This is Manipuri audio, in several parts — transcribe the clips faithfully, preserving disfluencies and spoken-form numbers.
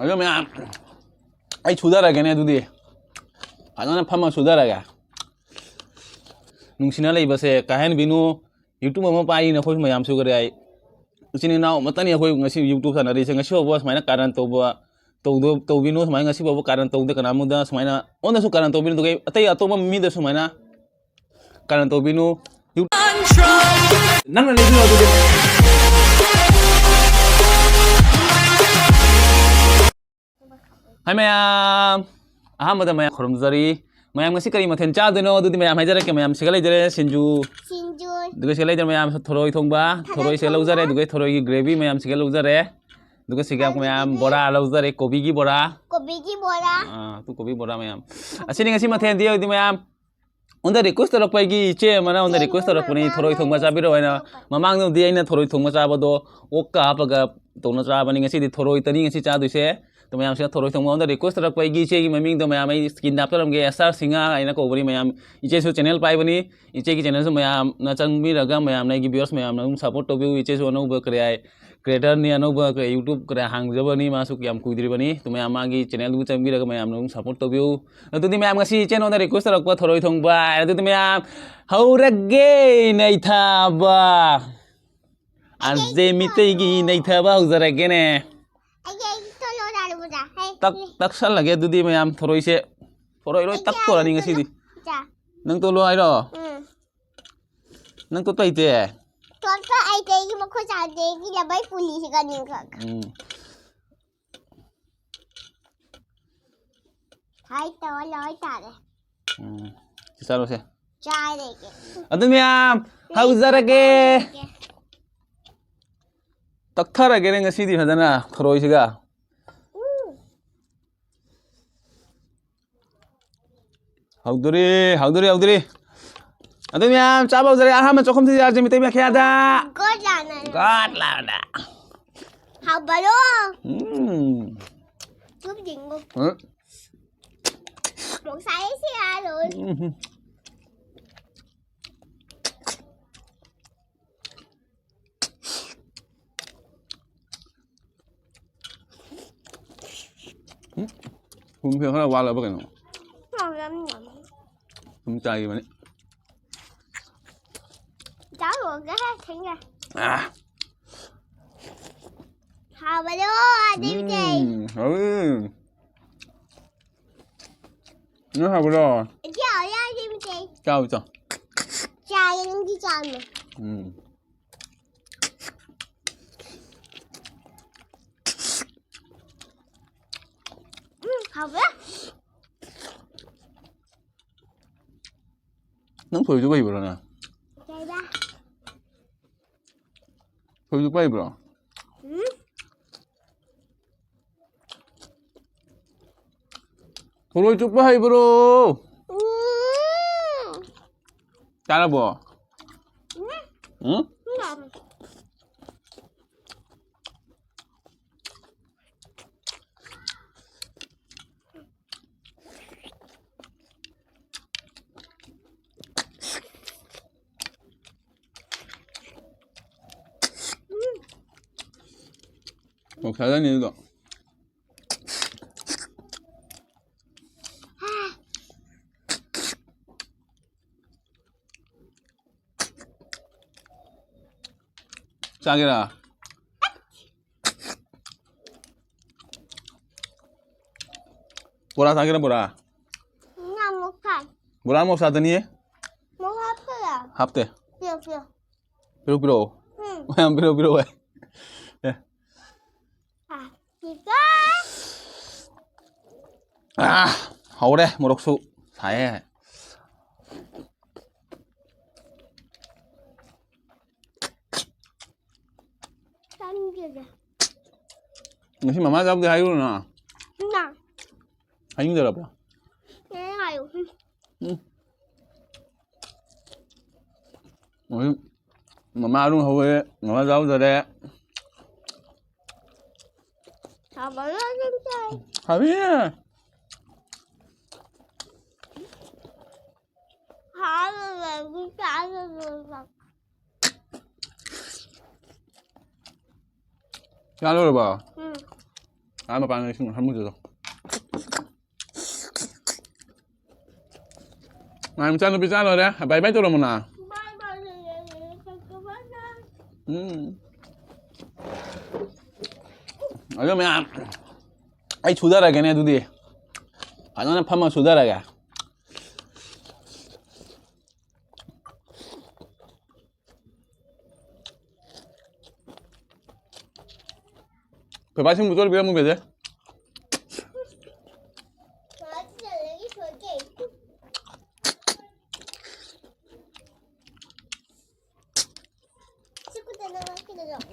ꯑꯗꯨ ꯃꯌꯥꯝ, ꯑꯩ ꯁꯨꯊꯔꯒꯦꯅꯦ ꯑꯗꯨꯗꯤ꯫ ꯐꯖꯅ ꯐꯝꯃ ꯁꯨꯊꯔꯒꯦ꯫ ꯅꯨꯡꯁꯤꯅ ꯂꯩꯕꯁꯦ ꯀꯥꯏꯍꯟꯕꯤꯅꯨ꯫ YouTube ꯑꯃ ꯄꯥꯏꯔꯤꯅ ꯑꯩꯈꯣꯏ ꯃꯌꯥꯝ ꯁꯨꯈ꯭ꯔꯦ꯫ ꯑꯩ ꯏꯆꯤꯟ ꯏꯅꯥꯎ ꯑꯃꯠꯇꯅꯤ ꯑꯩꯈꯣꯏ ꯉꯁꯤ YouTube ꯁꯥꯟꯅꯔꯤꯁꯦ꯫ ꯉꯁꯤ ꯐꯥꯎꯕ ꯁꯨꯃꯥꯏꯅ ꯀꯥꯔꯟ ꯇꯧꯕ, ꯇꯧꯗ-, ꯇꯧꯕꯤꯅꯨ꯫ ꯁꯨꯃꯥꯏꯅ ꯉꯁꯤ ꯐꯥꯎꯕ ꯀꯥꯔꯟ ꯇꯧꯗꯦ ꯀꯅꯥꯃꯗ꯫ ꯁꯨꯃꯥꯏꯅ ꯑꯣꯟꯅꯁꯨ ꯀꯥꯔꯟ ꯇꯧꯕꯤꯅꯨ꯫ ꯑꯗꯨꯒ ꯑꯇꯩ ꯑꯇꯣꯞꯄ ꯃꯤꯗ ꯁꯨꯃꯥꯏꯅ ꯀꯥꯔꯟ ꯇꯧꯕꯤꯅꯨ꯫ ꯅꯪꯅ ꯂꯩꯕꯤꯔꯣ ꯑꯗꯨꯗꯤ꯫ ꯍꯥꯏ ꯃꯌꯥꯝ, ꯑꯍꯥꯟꯕꯗ ꯃꯌꯥꯝ ꯈꯨꯔꯨꯝꯖꯔꯤ꯫ ꯃꯌꯥꯝ ꯉꯁꯤ ꯀꯔꯤ ꯃꯊꯦꯜ ꯆꯥꯗꯣꯏꯅꯣ? ꯑꯗꯨꯗꯤ ꯃꯌꯥꯝ ꯍꯥꯏꯖꯔꯛꯀꯦ꯫ ꯃꯌꯥꯝ ꯁꯤꯒ ꯂꯩꯖꯔꯦ, ꯁꯤꯡꯖꯨ꯫ ꯁꯤꯡꯖꯨ꯫ ꯑꯗꯨꯒ ꯁꯤꯒ ꯂꯩꯖꯔꯦ ꯃꯌꯥꯝ, ꯊꯔꯣꯏ ꯊꯣꯡꯕ꯫ ꯊꯔꯣꯏ ꯊꯔꯣꯏ ꯁꯤꯒ ꯂꯧꯖꯔꯦ꯫ ꯊꯣꯡꯕ꯫ ꯑꯗꯨꯒ ꯊꯔꯣꯏꯒꯤ gravy ꯃꯌꯥꯝ ꯁꯤꯒ ꯂꯧꯖꯔꯦ꯫ ꯑꯗꯨꯒ ꯁꯤꯒ ꯃꯌꯥꯝ ꯑꯗꯨꯗꯒꯤ ꯕꯣꯔꯥ ꯂꯧꯖꯔꯦ, ꯀꯣꯕꯤꯒꯤ ꯕꯣꯔꯥ꯫ ꯀꯣꯕꯤꯒꯤ ꯕꯣꯔꯥ꯫ ꯑꯥ, ꯑꯗꯨ ꯀꯣꯕꯤ ꯕꯣꯔꯥ ꯃꯌꯥꯝ꯫ ꯑꯁꯤꯅꯤ ꯉꯁꯤ ꯃꯊꯦꯜꯗꯤ ꯑꯣꯏꯗꯤ ꯃꯌꯥꯝ꯫ ꯑꯩꯉꯣꯟꯗ request ꯇꯧꯔꯛꯄ ꯑꯩꯒꯤ ꯏꯆꯦ ꯑꯃꯅ ꯑꯩꯉꯣꯟꯗ request ꯇꯧꯔꯛꯄꯅꯤ, ꯊꯔꯣꯏ ꯊꯣꯡꯕ ꯆꯥꯕꯤꯔꯣ ꯍꯥꯏꯅ꯫ ꯃꯃꯥꯡꯗꯕꯨꯗꯤ ꯑꯩꯅ ꯊꯔꯣꯏ ꯊꯣꯡꯕ ꯆꯥꯕꯗꯣ ꯑꯣꯛꯀ ꯍꯥꯞꯄꯒ ꯇꯧꯅ ꯆꯥꯕꯅꯤ꯫ ꯉꯁꯤꯗꯤ ꯊꯔꯣꯏꯇꯅꯤ ꯉꯁꯤ ꯆꯥꯗꯣꯏꯁꯦ꯫ ꯑꯗꯣ ꯃꯌꯥꯝꯁꯤꯅ ꯊꯔꯣꯏ ꯊꯣꯡꯕ ꯑꯩꯉꯣꯟꯗ request ꯇꯧꯔꯛꯄ ꯑꯩꯒꯤ ꯏꯆꯦꯒꯤ ꯃꯃꯤꯡꯗꯣ ꯃꯌꯥꯝ ꯑꯩ screenꯗ ꯍꯥꯞꯆꯔꯝꯒꯦ, ꯑꯦꯁ ꯑꯥꯔ ꯁꯤꯡꯍ ꯍꯥꯏꯅ ꯀꯧꯕꯅꯤ꯫ ꯃꯌꯥꯝ ꯏꯆꯦꯁꯨ channel ꯄꯥꯏꯕꯅꯤ꯫ ꯏꯆꯦꯒꯤ channelꯁꯨ ꯃꯌꯥꯝꯅ ꯆꯪꯕꯤꯔꯒ ꯃꯌꯥꯝꯅ ꯑꯩꯒꯤ viewers ꯃꯌꯥꯝꯅ ꯑꯗꯨꯝ support ꯇꯧꯕꯤꯌꯨ꯫ ꯏꯆꯦꯁꯨ ꯑꯅꯧꯕ ꯀꯔꯤ ꯍꯥꯏ, creatorꯅꯤ, ꯑꯅꯧꯕ ꯀꯔꯤ YouTube ꯀꯔꯤ ꯍꯥꯡꯖꯕꯅꯤ, ꯃꯥꯁꯨ ꯌꯥꯝ ꯀꯨꯏꯗ꯭ꯔꯤꯕꯅꯤ꯫ ꯑꯗꯨ ꯃꯌꯥꯝ ꯃꯥꯒꯤ channelꯗꯨ ꯆꯪꯕꯤꯔꯒ ꯃꯌꯥꯝꯅ ꯑꯗꯨꯝ support ꯇꯧꯕꯤꯌꯨ꯫ ꯑꯗꯨꯗꯤ ꯃꯌꯥꯝ ꯉꯁꯤ ꯏꯆꯦꯅ ꯑꯩꯉꯣꯟꯗ request ꯇꯧꯔꯛꯄ ꯊꯔꯣꯏ ꯊꯣꯡꯕ ꯍꯥꯏꯅ꯫ ꯑꯗꯨꯗꯤ ꯃꯌꯥꯝ ꯍꯧꯔꯒꯦ ꯅꯩꯊꯕ꯫ ꯑꯖꯦ ꯃꯤꯇꯩꯒꯤ ꯅꯩꯊꯕ ꯍꯧꯖꯔꯒꯦꯅꯦ꯫ ꯑꯩꯒꯤ, ꯑꯩꯒꯤ ꯇꯣꯂꯣ ꯂꯥꯜꯂꯨꯕꯗ꯫ ꯍꯦ꯫ ꯇꯛ-, ꯇꯛꯁꯜꯂꯒꯦ ꯑꯗꯨꯗꯤ ꯃꯌꯥꯝ ꯊꯔꯣꯏꯁꯦ꯫ ꯊꯔꯣꯏ ꯂꯣꯏ ꯑꯩꯒꯤ ꯇꯛꯇꯣꯔꯅꯤ ꯑꯩꯒꯤ ꯉꯁꯤꯗꯤ꯫ ꯇꯣꯂꯣ꯫ ꯅꯪ ꯇꯣꯂꯣ ꯍꯥꯏꯔꯣ? ꯎꯝ꯫ ꯅꯪ ꯇꯣꯠꯄ ꯍꯩꯇꯦ? ꯇꯣꯠꯄ ꯍꯩꯇꯦ, ꯑꯩꯒꯤ ꯃꯈꯨꯠ ꯆꯥꯝꯗꯦ, ꯑꯩꯒꯤ ꯂꯕꯩ ꯄꯨꯂꯤꯁꯤꯒ ꯅꯤꯡꯈꯛ꯫ ꯎꯝ꯫ ꯍꯥꯏ ꯇꯧꯔ ꯂꯣꯏ ꯇꯥꯔꯦ꯫ ꯎꯝ꯫ ꯁꯤ ꯆꯥꯔꯣꯁꯦ꯫ ꯆꯥꯔꯒꯦ꯫ ꯑꯗꯨ ꯃꯌꯥꯝ ꯍꯧꯖꯔꯒꯦ꯫ ꯇꯛꯊꯔꯒꯦꯅꯦ ꯉꯁꯤꯗꯤ ꯐꯖꯅ ꯊꯔꯣꯏꯁꯤꯒ꯫ ꯎꯝ꯫ ꯍꯧꯗꯣꯔꯦ, ꯍꯧꯗꯣꯔꯦ, ꯍꯧꯗꯣꯔꯦ꯫ ꯑꯗꯨ ꯃꯌꯥꯝ ꯆꯥꯕ ꯍꯧꯖꯔꯦ꯫ ꯑꯍꯥꯟꯕ ꯆꯥꯛꯈꯨꯝꯁꯤꯗ ꯌꯥꯔꯁꯦ ꯃꯤꯇꯩ ꯃꯈꯌꯥꯗ꯫ God ꯂꯥꯎꯅ꯫ God ꯂꯥꯎꯅ꯫ ꯍꯥꯎꯕꯔꯣ? ꯎꯝ꯫ ꯊꯨꯝ ꯌꯦꯡꯉꯣ꯫ ꯎꯝ꯫ ꯅꯣꯡꯁꯥꯏꯁꯦ ꯌꯥꯔꯣꯏ꯫ ꯎꯝ꯫ ꯎꯝ? ꯊꯨꯝꯁꯦ ꯈꯔ ꯋꯥꯠꯂꯕ ꯀꯩꯅꯣ? ꯌꯥꯝ ꯌꯥꯝ ꯌꯥꯝ꯫ ꯊꯨꯝ ꯆꯥꯏꯕꯅꯤ꯫ ꯆꯥꯔꯨꯔꯒꯦ ꯍꯦ ꯊꯦꯡꯉꯦ꯫ ꯑꯥ꯫ ꯍꯥꯎꯕꯗꯣ ꯑꯗꯨꯗꯤ꯫ ꯎꯝ, ꯍꯥꯎꯋꯤ꯫ ꯅꯪ ꯍꯥꯎꯕ꯭ꯔꯣ? ꯏꯆꯦ ꯍꯣꯏ ꯑꯗꯨꯗꯤ꯫ ꯆꯥꯎ ꯆꯥꯎ꯫ ꯆꯥꯒꯦ ꯅꯪꯗꯤ ꯆꯥꯅꯣ꯫ ꯎꯝ꯫ ꯎꯝ, ꯍꯥꯎꯕ꯭ꯔꯥ? ꯅꯪ ꯊꯣꯏꯕꯤꯁꯨ ꯍꯩꯕ꯭ꯔꯣ ꯅꯪ? ꯀꯩꯕ? ꯊꯣꯏꯕꯤ ꯆꯨꯞꯄ ꯍꯩꯕ꯭ꯔꯣ? ꯎꯝ? ꯊꯔꯣꯏ ꯆꯨꯞꯄ ꯍꯩꯕ꯭ꯔꯣ? ꯎꯝ. ꯆꯥꯔꯕꯣ? ꯎꯝ. ꯎꯝ? ꯎꯝ. ꯃꯣꯔꯣꯛ ꯁꯥꯖꯅꯤ ꯑꯗꯨꯗꯣ꯫ ꯆꯥꯒꯦꯔꯥ? ꯕꯣꯔꯥ ꯆꯥꯒꯦꯔꯥ ꯕꯣꯔꯥ? ꯉꯥ ꯃꯈꯜ꯫ ꯕꯣꯔꯥ ꯃꯣꯔꯣꯛ ꯁꯥꯗꯅꯤꯌꯦ? ꯃꯣꯔꯣꯛ ꯍꯥꯞꯄ꯭ꯔꯥ? ꯍꯥꯞꯇꯦ꯫ ꯄꯤꯌꯣ, ꯄꯤꯌꯣ꯫ ꯄꯤꯔꯛꯎ ꯄꯤꯔꯛꯑꯣ꯫ ꯎꯝ. ꯃꯌꯥꯝ ꯄꯤꯔꯛꯎ ꯄꯤꯔꯛꯑꯣ꯫ ꯑꯦ꯫ ꯑꯥ, ꯁꯤꯗ꯫ ꯑꯥ, ꯍꯧꯔꯦ ꯃꯣꯔꯣꯛꯁꯨ ꯁꯥꯏꯌꯦ꯫ ꯆꯥꯅꯤꯡꯗꯦꯗ꯫ ꯉꯁꯤ ꯃꯃꯥ ꯆꯥꯕꯗꯤ ꯍꯥꯏꯔꯨꯔꯣ ꯅꯪ? ꯏꯃꯥ꯫ ꯍꯥꯏꯅꯤꯡꯗꯔꯕꯣ? ꯅꯪ ꯍꯥꯏꯌꯨ꯫ ꯎꯝ. ꯎꯝ꯫ ꯍꯧꯖꯤꯛ ꯃꯃꯥ ꯑꯗꯨꯝ ꯍꯧꯔꯦ, ꯃꯃꯥ ꯆꯥꯎꯗꯔꯦ꯫ ꯁꯥꯃꯟꯂꯁꯨ ꯑꯗꯨꯝ ꯆꯥꯏ꯫ ꯍꯥꯏꯕꯤꯅꯦ꯫ ꯍꯥꯎꯔꯒ ꯑꯗꯨꯝ ꯆꯥꯔꯒ ꯆꯥ ꯂꯣꯏꯔꯕꯣ? ꯎꯝ. ꯑꯥ ꯃꯄꯥꯟꯗ ꯏꯁꯤꯡ ꯑꯁꯥꯕ ꯂꯨꯖꯔꯣ꯫ ꯃꯆꯥꯅꯨꯄꯤ ꯆꯥ ꯂꯣꯏꯔꯦ꯫ ꯕꯥꯏ ꯕꯥꯏ ꯇꯧꯔꯝꯃꯣꯅ꯫ ꯎꯝ꯫ ꯑꯗꯣ ꯃꯌꯥꯝ, ꯑꯩ ꯁꯨꯊꯔꯒꯦꯅꯦ ꯑꯗꯨꯗꯤ꯫ ꯐꯖꯅ ꯐꯝꯃ ꯁꯨꯊꯔꯒꯦ꯫ ꯄꯩꯁꯥꯁꯤꯡꯕꯨ ꯆꯣꯠꯂ ꯄꯤꯔꯝꯃꯨꯒꯦꯁꯦ꯫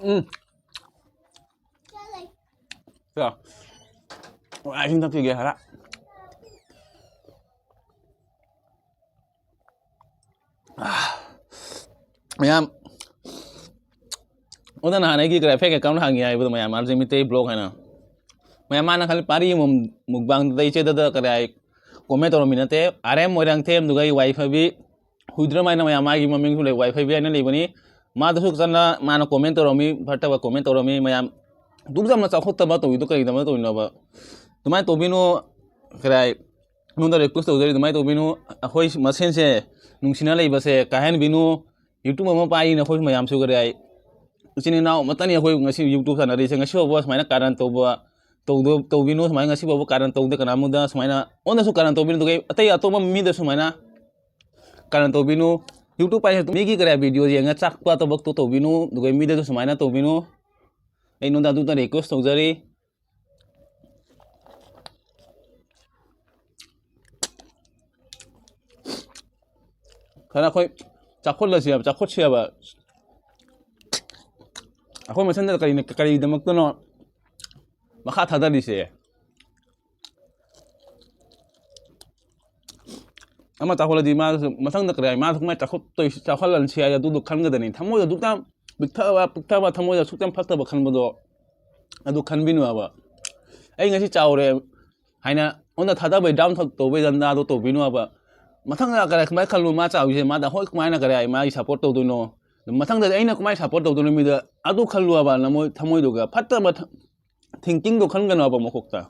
ꯎꯝ꯫ ꯆꯥ꯫ ꯏꯁꯤꯡ ꯊꯛꯈꯤꯒꯦ ꯈꯔ꯫ ꯃꯌꯥꯝ, ꯑꯣꯗ ꯅꯍꯥꯟ ꯑꯩꯒꯤ ꯀꯔꯤ fake account ꯍꯥꯡꯉꯤ ꯍꯥꯏꯕꯗꯣ ꯃꯌꯥꯝ, ꯑꯥꯔꯖꯦ ꯃꯤꯇꯩ vlog ꯍꯥꯏꯅ꯫ ꯃꯌꯥꯝ ꯃꯥꯅ ꯈꯜꯂꯤ ꯄꯥꯔꯤ ꯑꯃꯃꯝ mukbang ꯗ ꯏꯆꯦꯗꯗ ꯀꯔꯤ ꯍꯥꯏ comment ꯇꯧꯔꯝꯃꯤ ꯅꯠꯇꯦ꯫ ꯑꯥꯔ ꯑꯦꯝ ꯃꯣꯏꯔꯥꯡꯊꯦꯝ, ꯑꯗꯨꯒ ꯑꯩ ꯋꯥꯏꯐꯕꯤ ꯍꯨꯏꯗ꯭ꯔꯝ ꯍꯥꯏꯅ ꯃꯌꯥꯝ ꯃꯥꯒꯤ ꯃꯃꯤꯡꯁꯨ ꯂꯩ, ꯋꯥꯏꯐꯕꯤ ꯍꯥꯏꯅ ꯂꯩꯕꯅꯤ꯫ ꯃꯥꯗꯁꯨ ꯆꯟꯅ ꯃꯥꯅ comment ꯇꯧꯔꯝꯃꯤ, ꯐꯠꯇꯕ comment ꯇꯧꯔꯝꯃꯤ꯫ ꯃꯌꯥꯝ ꯑꯗꯨꯛ ꯌꯥꯝꯅ ꯆꯥꯎꯈꯠꯇꯕ ꯇꯧꯔꯤꯗꯣ ꯀꯔꯤꯒꯤꯗꯃꯛ ꯇꯧꯔꯤꯅꯣꯕ? ꯑꯗꯨꯃꯥꯏꯅ ꯇꯧꯕꯤꯅꯨ꯫ ꯀꯔꯤ ꯍꯥꯏ, ꯑꯩꯉꯣꯟꯗ request ꯇꯧꯖꯔꯤ, ꯑꯗꯨꯃꯥꯏꯅ ꯇꯧꯕꯤꯅꯨ꯫ ꯑꯩꯈꯣꯏ ꯃꯁꯦꯟꯁꯦ ꯅꯨꯡꯁꯤꯅ ꯂꯩꯕꯁꯦ ꯀꯥꯏꯍꯟꯕꯤꯅꯨ꯫ YouTube ꯑꯃ ꯄꯥꯏꯔꯤꯅ ꯑꯩꯈꯣꯏ ꯃꯌꯥꯝꯁꯨ ꯀꯔꯤ ꯍꯥꯏ, ꯏꯆꯤꯟ ꯏꯅꯥꯎ ꯑꯃꯠꯇꯅꯤ ꯑꯩꯈꯣꯏ ꯉꯁꯤ YouTube ꯁꯥꯟꯅꯔꯤꯁꯦ꯫ ꯉꯁꯤ ꯐꯥꯎꯕ ꯁꯨꯃꯥꯏꯅ ꯀꯥꯔꯟ ꯇꯧꯕ, ꯇꯧꯗ-, ꯇꯧꯕꯤꯅꯨ꯫ ꯁꯨꯃꯥꯏꯅ ꯉꯁꯤ ꯐꯥꯎꯕ ꯀꯥꯔꯟ ꯇꯧꯗꯦ ꯀꯅꯥꯃꯗ꯫ ꯁꯨꯃꯥꯏꯅ ꯑꯣꯟꯅꯁꯨ ꯀꯥꯔꯟ ꯇꯧꯕꯤꯅꯨ꯫ ꯑꯗꯨꯒ ꯑꯇꯩ ꯑꯇꯣꯞꯄ ꯃꯤꯗ ꯁꯨꯃꯥꯏꯅ ꯀꯥꯔꯟ ꯇꯧꯕꯤꯅꯨ꯫ YouTube ꯄꯥꯏꯔꯤꯁꯦ ꯃꯤꯒꯤ ꯀꯔꯤ ꯍꯥꯏ video ꯌꯦꯡꯉ ꯆꯥꯛꯄ ꯊꯕꯛꯇꯣ ꯇꯧꯕꯤꯅꯨ꯫ ꯑꯗꯨꯒ ꯃꯤꯗꯁꯨ ꯁꯨꯃꯥꯏꯅ ꯇꯧꯕꯤꯅꯨ꯫ ꯑꯩ ꯅꯉꯣꯟꯗ ꯑꯗꯨꯇ request ꯇꯧꯖꯔꯤ꯫ ꯈꯔ ꯑꯩꯈꯣꯏ ꯆꯥꯎꯈꯠꯂꯁꯤ ꯍꯥꯏꯕ, ꯆꯥꯎꯈꯠꯁꯤ ꯍꯥꯏꯕ꯫ ꯑꯩꯈꯣꯏ ꯃꯁꯦꯟꯗ ꯀꯔꯤꯅ-, ꯀꯔꯤꯒꯤꯗꯃꯛꯇꯅꯣ ꯃꯈꯥ ꯊꯥꯗꯔꯤꯁꯦ? ꯑꯃ ꯆꯥꯎꯈꯠꯂꯗꯤ ꯃꯥꯁꯨ ꯃꯊꯪꯗ ꯀꯔꯤ ꯍꯥꯏ, ꯃꯥꯁꯨ ꯀꯃꯥꯏꯅ ꯆꯥꯎꯈꯠꯇꯣꯏ-, ꯆꯥꯎꯈꯠꯍꯟꯁꯤ ꯍꯥꯏ ꯑꯗꯨꯗꯣ ꯈꯟꯒꯗꯅꯤ꯫ ꯊꯃꯣꯏꯗ ꯑꯗꯨꯛ ꯌꯥꯝ ꯄꯤꯛꯊꯕ, ꯄꯤꯛꯊꯕ ꯊꯃꯣꯏꯗ ꯑꯁꯨꯛ ꯌꯥꯝ ꯐꯠꯇꯕ ꯈꯟꯕꯗꯣ ꯑꯗꯨ ꯈꯟꯕꯤꯅꯨ ꯍꯥꯏꯕ꯫ ꯑꯩ ꯉꯁꯤ ꯆꯥꯎꯔꯦ ꯍꯥꯏꯅ ꯑꯣꯟꯗ ꯊꯥꯗꯕꯩ down ꯇꯧꯕꯩ ꯗꯟꯗꯥꯗꯣ ꯇꯧꯕꯤꯅꯨ ꯍꯥꯏꯕ꯫ ꯃꯊꯪꯗ ꯀꯔꯤ ꯀꯃꯥꯏꯅ ꯈꯜꯂꯨ ꯃꯥ ꯆꯥꯎꯔꯤꯁꯦ, ꯃꯥꯗ ꯍꯣꯏ ꯀꯃꯥꯏꯅ ꯀꯔꯤ ꯍꯥꯏ ꯃꯥꯒꯤ support ꯇꯧꯗꯣꯏꯅꯣ? ꯃꯊꯪꯗꯗꯤ ꯑꯩꯅ ꯀꯃꯥꯏꯅ support ꯇꯧꯗꯣꯏꯅꯣ ꯃꯤꯗ? ꯑꯗꯨ ꯈꯜꯂꯨ ꯍꯥꯏꯕ ꯅꯃꯣꯏ ꯊꯃꯣꯏꯗꯨꯒ꯫ ꯐꯠꯇꯕ ꯊ-, thinking ꯗꯣ ꯈꯟꯒꯅꯣ ꯍꯥꯏꯕ ꯃꯀꯣꯛꯇ꯫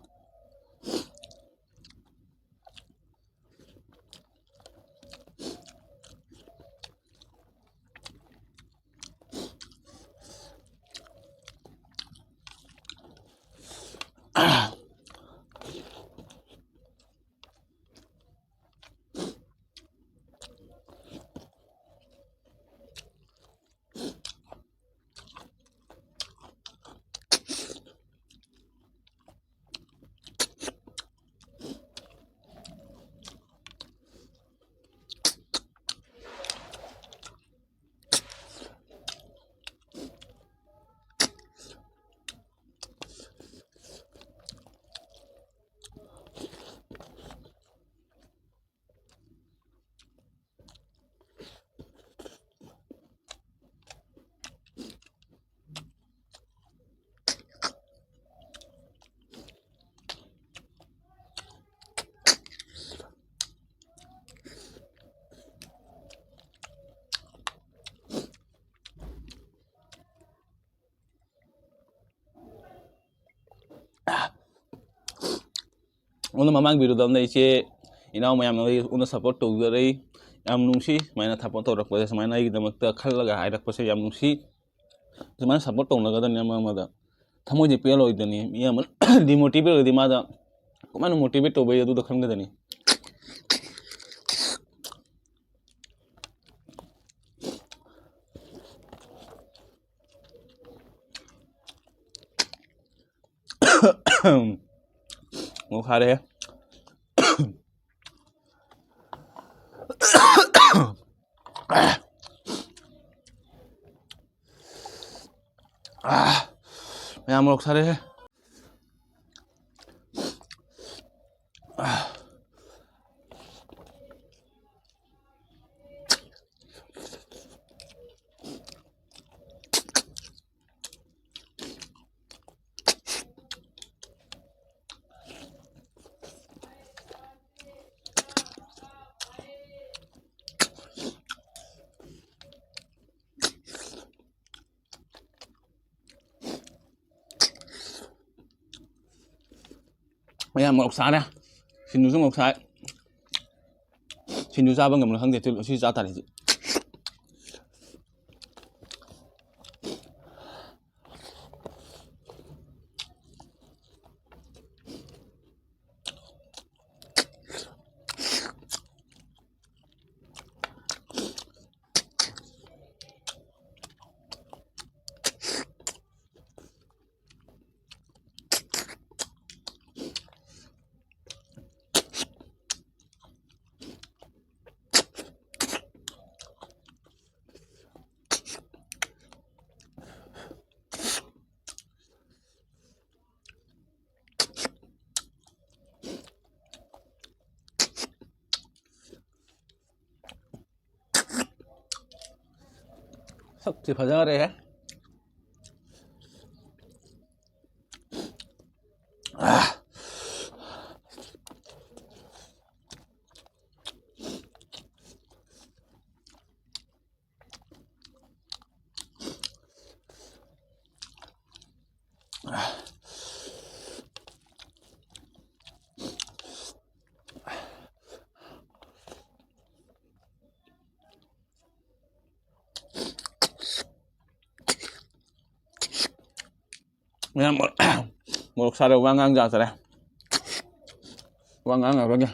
ꯑꯗꯨꯅ ꯃꯃꯥꯡ ꯚꯤꯗꯤꯑꯣꯗ ꯑꯩꯁꯦ ꯏꯅꯥꯎ ꯃꯌꯥꯝꯅ ꯑꯩꯉꯣꯟꯗ ꯁꯞꯄꯣꯔꯠ ꯇꯧꯖꯔꯛꯏ, ꯌꯥꯝ ꯅꯨꯡꯁꯤ꯫ ꯁꯨꯃꯥꯏꯅ ꯁꯞꯄꯣꯔꯠ ꯇꯧꯔꯛꯄꯁꯦ, ꯁꯨꯃꯥꯏꯅ ꯑꯩꯒꯤꯗꯃꯛꯇ ꯈꯜꯂꯒ ꯍꯥꯏꯔꯛꯄꯁꯦ ꯌꯥꯝ ꯅꯨꯡꯁꯤ꯫ ꯁꯨꯃꯥꯏꯅ ꯁꯞꯄꯣꯔꯠ ꯇꯧꯅꯒꯗꯕꯅꯤ ꯑꯃ ꯑꯃꯗ꯫ ꯊꯃꯣꯏꯁꯦ ꯄꯦꯜꯂꯣꯏꯗꯅꯤ꯫ ꯃꯤ ꯑꯃ ꯗꯤꯃꯣꯇꯤꯚꯦꯠ ꯑꯣꯏꯔꯗꯤ ꯃꯥꯗ ꯀꯃꯥꯏꯅ ꯃꯣꯇꯤꯚꯦꯠ ꯇꯧꯕ ꯌꯥꯏ ꯑꯗꯨꯗ ꯈꯪꯒꯗꯅꯤ꯫ ꯃꯣꯔꯣꯛ ꯁꯥꯔꯦꯍꯦ꯫ ꯃꯌꯥꯝ ꯃꯣꯔꯣꯛ ꯁꯥꯔꯦꯍꯦ꯫ ꯃꯌꯥꯝ ꯃꯣꯔꯣꯛ ꯁꯥꯔꯦ꯫ ꯁꯤꯡꯖꯨꯁꯨ ꯃꯣꯔꯣꯛ ꯁꯥꯏ꯫ ꯁꯤꯡꯖꯨ ꯆꯥꯕ ꯉꯝꯕ꯭ꯔꯥ ꯈꯪꯗꯦ꯫ ꯁꯤ ꯆꯥ ꯇꯥꯔꯦ ꯁꯤ꯫ ꯁꯛꯇꯤ ꯐꯖꯈ꯭ꯔꯦꯍꯦ꯫ ꯃꯌꯥꯝ ꯃꯣꯔꯣꯛ ꯁꯥꯔꯦ, ꯋꯥ ꯉꯥꯡ ꯌꯥꯗꯔꯦ꯫ ꯋꯥ ꯉꯥꯡꯉꯔꯣꯏꯒꯦ꯫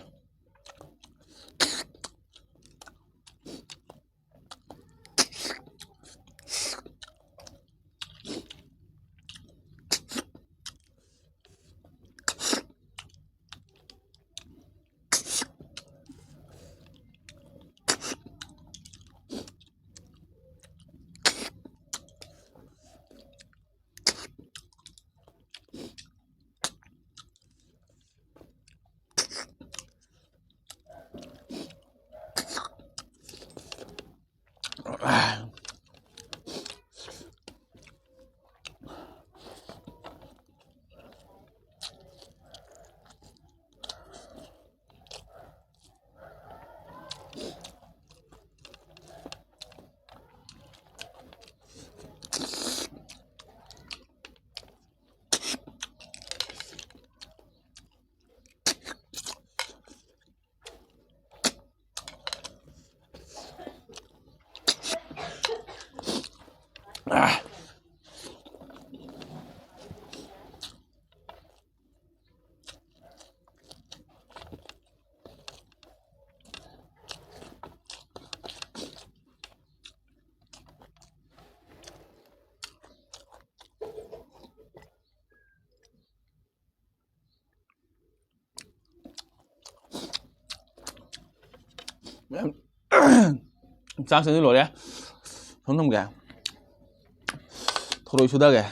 ꯃꯌꯥꯝ ꯆꯥꯛꯁꯤꯁꯨ ꯂꯣꯏꯔꯦ꯫ ꯁꯣꯝ ꯊꯝꯒꯦ꯫ ꯊꯔꯣꯏ ꯁꯨꯗꯒꯦ꯫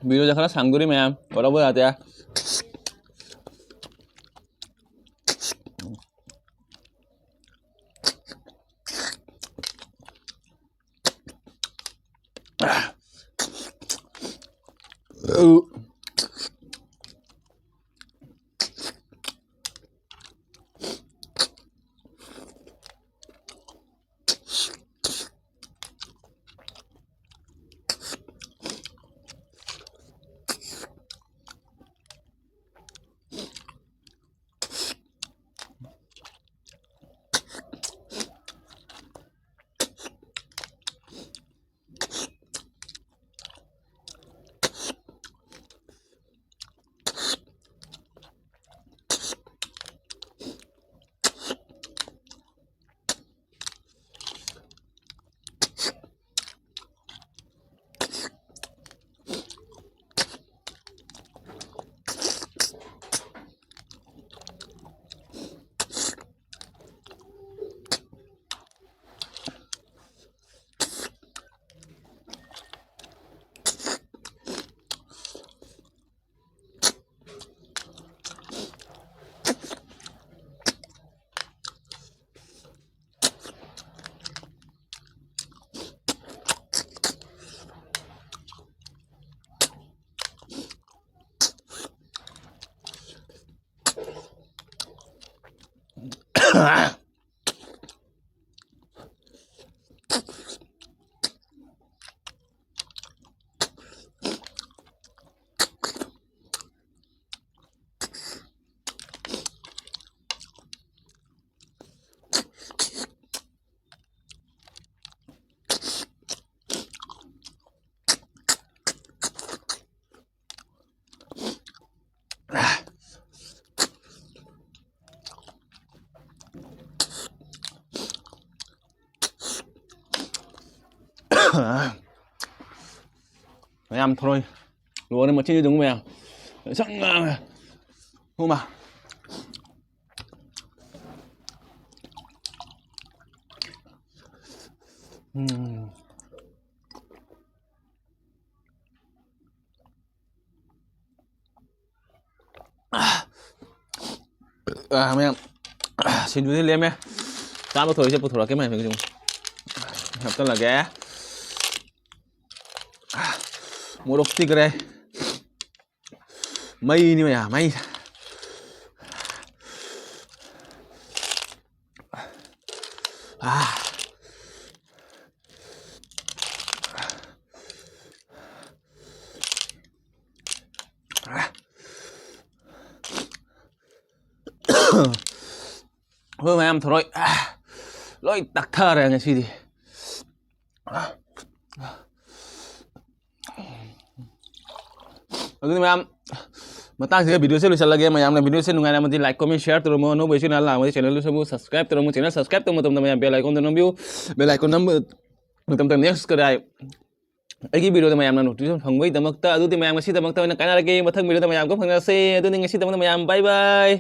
ꯚꯤꯗꯤꯑꯣꯁꯦ ꯈꯔ ꯁꯥꯡꯗꯣꯔꯤ ꯃꯌꯥꯝ, ꯋꯥꯔꯧꯕ ꯌꯥꯗꯦ꯫ ꯃꯌꯥꯝ ꯊꯔꯣꯏ ꯂꯣꯏꯔꯦ, ꯃꯆꯤꯟꯁꯤ ꯑꯗꯨꯝ ꯃꯌꯥꯝ ꯁꯪ ꯉꯥꯡꯉꯦ꯫ ꯍꯨꯃꯥ꯫ ꯎꯝ꯫ ꯑꯥ, ꯃꯌꯥꯝ, ꯑꯥ, ꯁꯤꯡꯖꯨꯗꯤ ꯂꯦꯝꯃꯦ꯫ ꯆꯥꯕ ꯊꯣꯏꯁꯦ ꯄꯨꯊꯣꯔꯛꯀꯦ, ꯃꯌꯥꯝ ꯁꯤꯡꯖꯨ ꯍꯥꯞꯆꯜꯂꯒꯦ꯫ ꯃꯣꯔꯣꯛ ꯊꯤꯈ꯭ꯔꯦ꯫ ꯃꯩꯅꯤ ꯃꯌꯥꯝ, ꯃꯩ꯫ ꯑꯥ꯫ ꯍꯣꯏ ꯃꯌꯥꯝ, ꯊꯔꯣꯏ ꯂꯣꯏ ꯇꯛꯊꯔꯦ ꯉꯁꯤꯗꯤ꯫ ꯑꯗꯨꯅ ꯃꯌꯥꯝ, ꯃꯇꯥꯡꯁꯤꯗ video ꯁꯦ ꯂꯣꯏꯁꯤꯜꯂꯒꯦ꯫ ꯃꯌꯥꯝꯅ video ꯁꯦ ꯅꯨꯡꯉꯥꯏꯔꯝꯃꯗꯤ like, comment, share ꯇꯧꯔꯝꯃꯣ꯫ ꯑꯅꯧꯕ ꯏꯆꯤꯟ ꯏꯅꯥꯎ ꯂꯥꯛꯑꯝꯃꯗꯤ channel ꯗꯨ subscribe ꯇꯧꯔꯝꯃꯣ꯫ Channel subscribe ꯇꯧꯕ ꯃꯇꯝꯗ ꯃꯌꯥꯝ bell icon ꯗꯨ ꯅꯝꯕꯤꯌꯨ꯫ Bell icon ꯅꯝꯕ ꯃꯇꯝꯗ next ꯀꯗꯥꯏ ꯑꯩꯒꯤ video ꯗ ꯃꯌꯥꯝꯅ notification ꯐꯪꯕꯒꯤꯗꯃꯛꯇ꯫ ꯑꯗꯨꯗꯤ ꯃꯌꯥꯝ ꯉꯁꯤꯗꯃꯛꯇ ꯑꯣꯏꯅ ꯀꯥꯏꯅꯔꯒꯦ꯫ ꯃꯊꯪ video ꯗ ꯃꯌꯥꯝꯒ ꯐꯪꯅꯁꯦ꯫ ꯑꯗꯨꯗꯤ ꯉꯁꯤꯗꯃꯛꯇ ꯃꯌꯥꯝ bye bye꯫